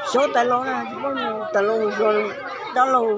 Xyov tais laug na, tsis paub tais laug, dab laug.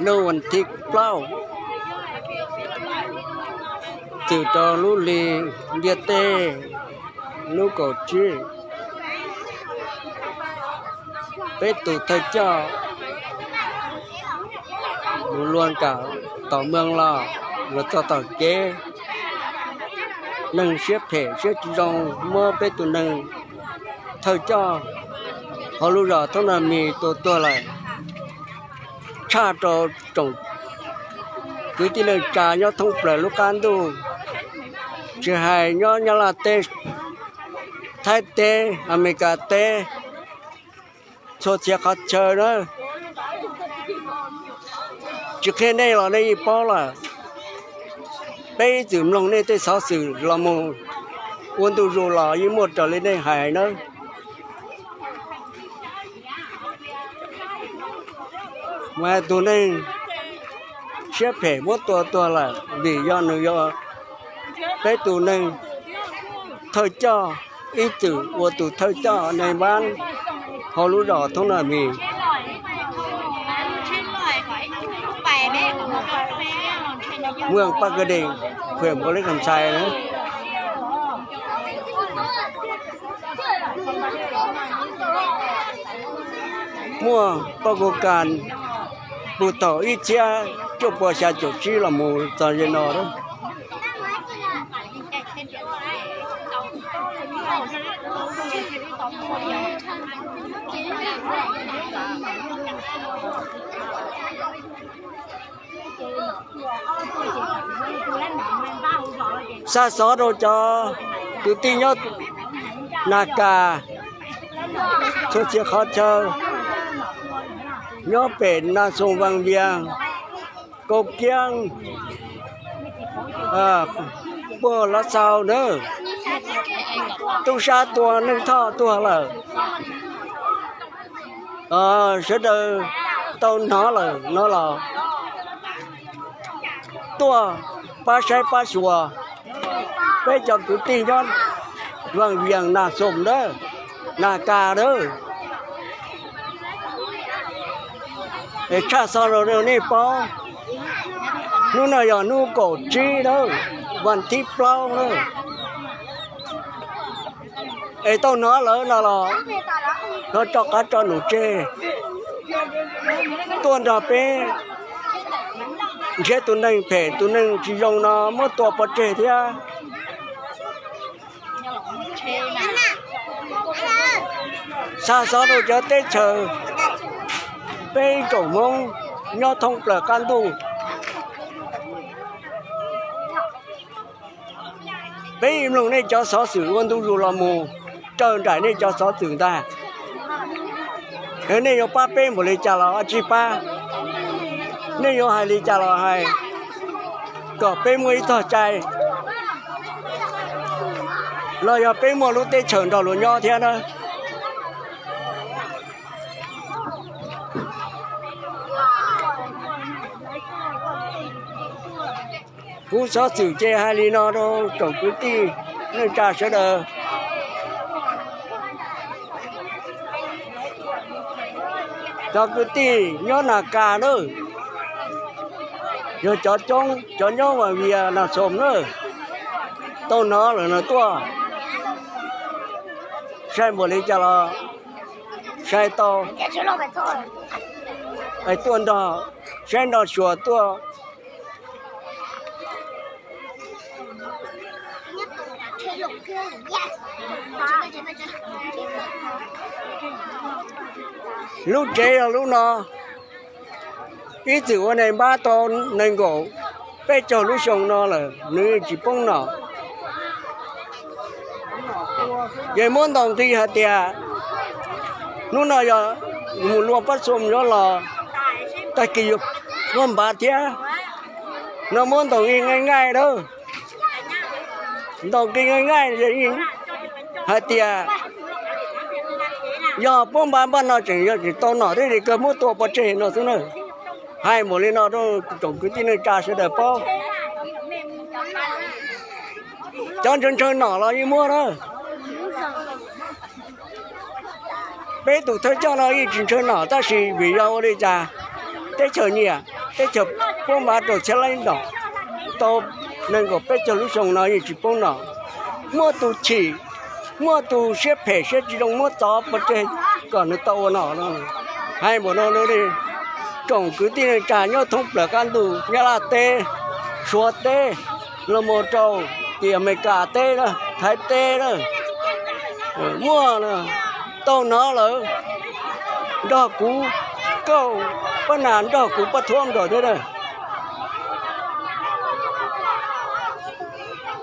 Lub vas thib plaub, txwm rau lub hli ntiaj teb lub kaum tsib, peb tus thawj coj mus luag kam tom moos los, los txog tom kev, neeg siab phem siab tsis zoo muab peb tus neeg thawj coj hauv lub zos Thoob Nag Mis tua tuag lawm, tshaj rau tsoom kwv tij neej tsa nyob thoob plaws lub qab ntuj, tsis hais nyob Nyab Laj teb, Thaib teb, Amelikas teb, txhua txhia qhov chaw na. Tsis qhia nej los nej yeej paub lawm. Peb ib txwm mloog nej tej xov xwm los mus ua ntu zus los yeej muaj raws li nej hais nawb. Mas tus neeg siab phem muab tua tuag lawm vim yog nws yog peb tus neeg thawj coj, ib txwm ua tus thawj coj neeg npab hauv lub zos Thoob Nag Mis, moos Paj Kawg Dees, hwm Npaus Lis Kas Ntxhais na. Muaj paj kuv kas puag thaum ib txhiab cuaj puas xya caum tsib los mus txog ze no. Xa xov rau cov kwv tij nyob Nas Kas, txhua txhia qhov chaw, nyob pem Nas Xoos, Vaj Vias, Kaus Kiab, puag Lav Xaus na, tub sab tua Neej Thoj tuag lawm. Sawv daws tau hnov lawm no los tuaj pab saib pab xyuas peb cov kwv tij nyob Vaj Vias, Nas Xoos na, Nas Kas na. Es tshaj xov rau nej paub, hnub no yog hnub kaum tsib na, vas thib plaub na. Es tau hnov lawm no los hnov tso qav tso num tseg tuaj nrog peb nrhiav tus neeg phem tus neeg tsis zoo no muab tua pov tseg thiab. Xa xov rau cov teb chaws, peb ib tsoom Hmoob nyob thoob plaws qab ntuj, peb mloog nej cov xov xwm ua ntu zus los mus raws nraim nej cov xov xwm ntag. Nej yuav pab peb npaum li cas los ua tsis pab, nej yuav hais li cas los hais, kom peb muaj ib txoj cai los yog peb muaj lub teb chaws nrog luag nyob thiab na. Kuv xov xwm ces hais li no rau tsoom kwv tij neej tsa sawv daws. Cov kwv tij nyob Nas Kas na, yog cov coob, cov nyob Vas Vias, Nas Xoos na, tau hnov lawm no tuaj, sai npaum li cas los sai tau, tuaj nrog saib nrog xyuas tuaj. Lub tsev yog lub no, ib txwm ua neeg npab tau nees nkaum peb caug lub xyoo no lawm nws tsis poob nom. Ces muab ntaus nqi hais tias hnub no yog mus luaj pab txhua mus yuav los, tag kis yuav muab npav thiab. No muab ntaus nqi nqaij nqaij lawm, ntaus nqi nqaij nqaij hais tias yog puab npav npav no tseem yog tseem tau nom thiab li kawg muab tua pov tseg no xwb na. Hais npaum li no rau tsoom kwv tij neej tsa sawv daws paub. Cov ntshaw ntshaw nom los yeej muab na. Peb tus thawj coj no yeej tsis ntshaw nom tab sis vim yog ua li cas teb chaws nyiam, teb chaws puab npav rau txhiab laib nom, tau nees nkaum peb caug lub xyoo no yeej tsis poob nom. Muaj tus chim, muaj tus siab phem siab tsis zoo muab txov pov tseg kom nws tau ua nom no. Hais npaum no li, tsoom kwv tij neej tsa nyob thoob plaws qab ntuj, Nyab Laj teb, Suav teb, los mus rau tim Amelikas teb, Thaib teb, muaj tau hnov lawm, nrog kuv, kauj Paj Nas nrog kuv Paj Thuab nrog thiab.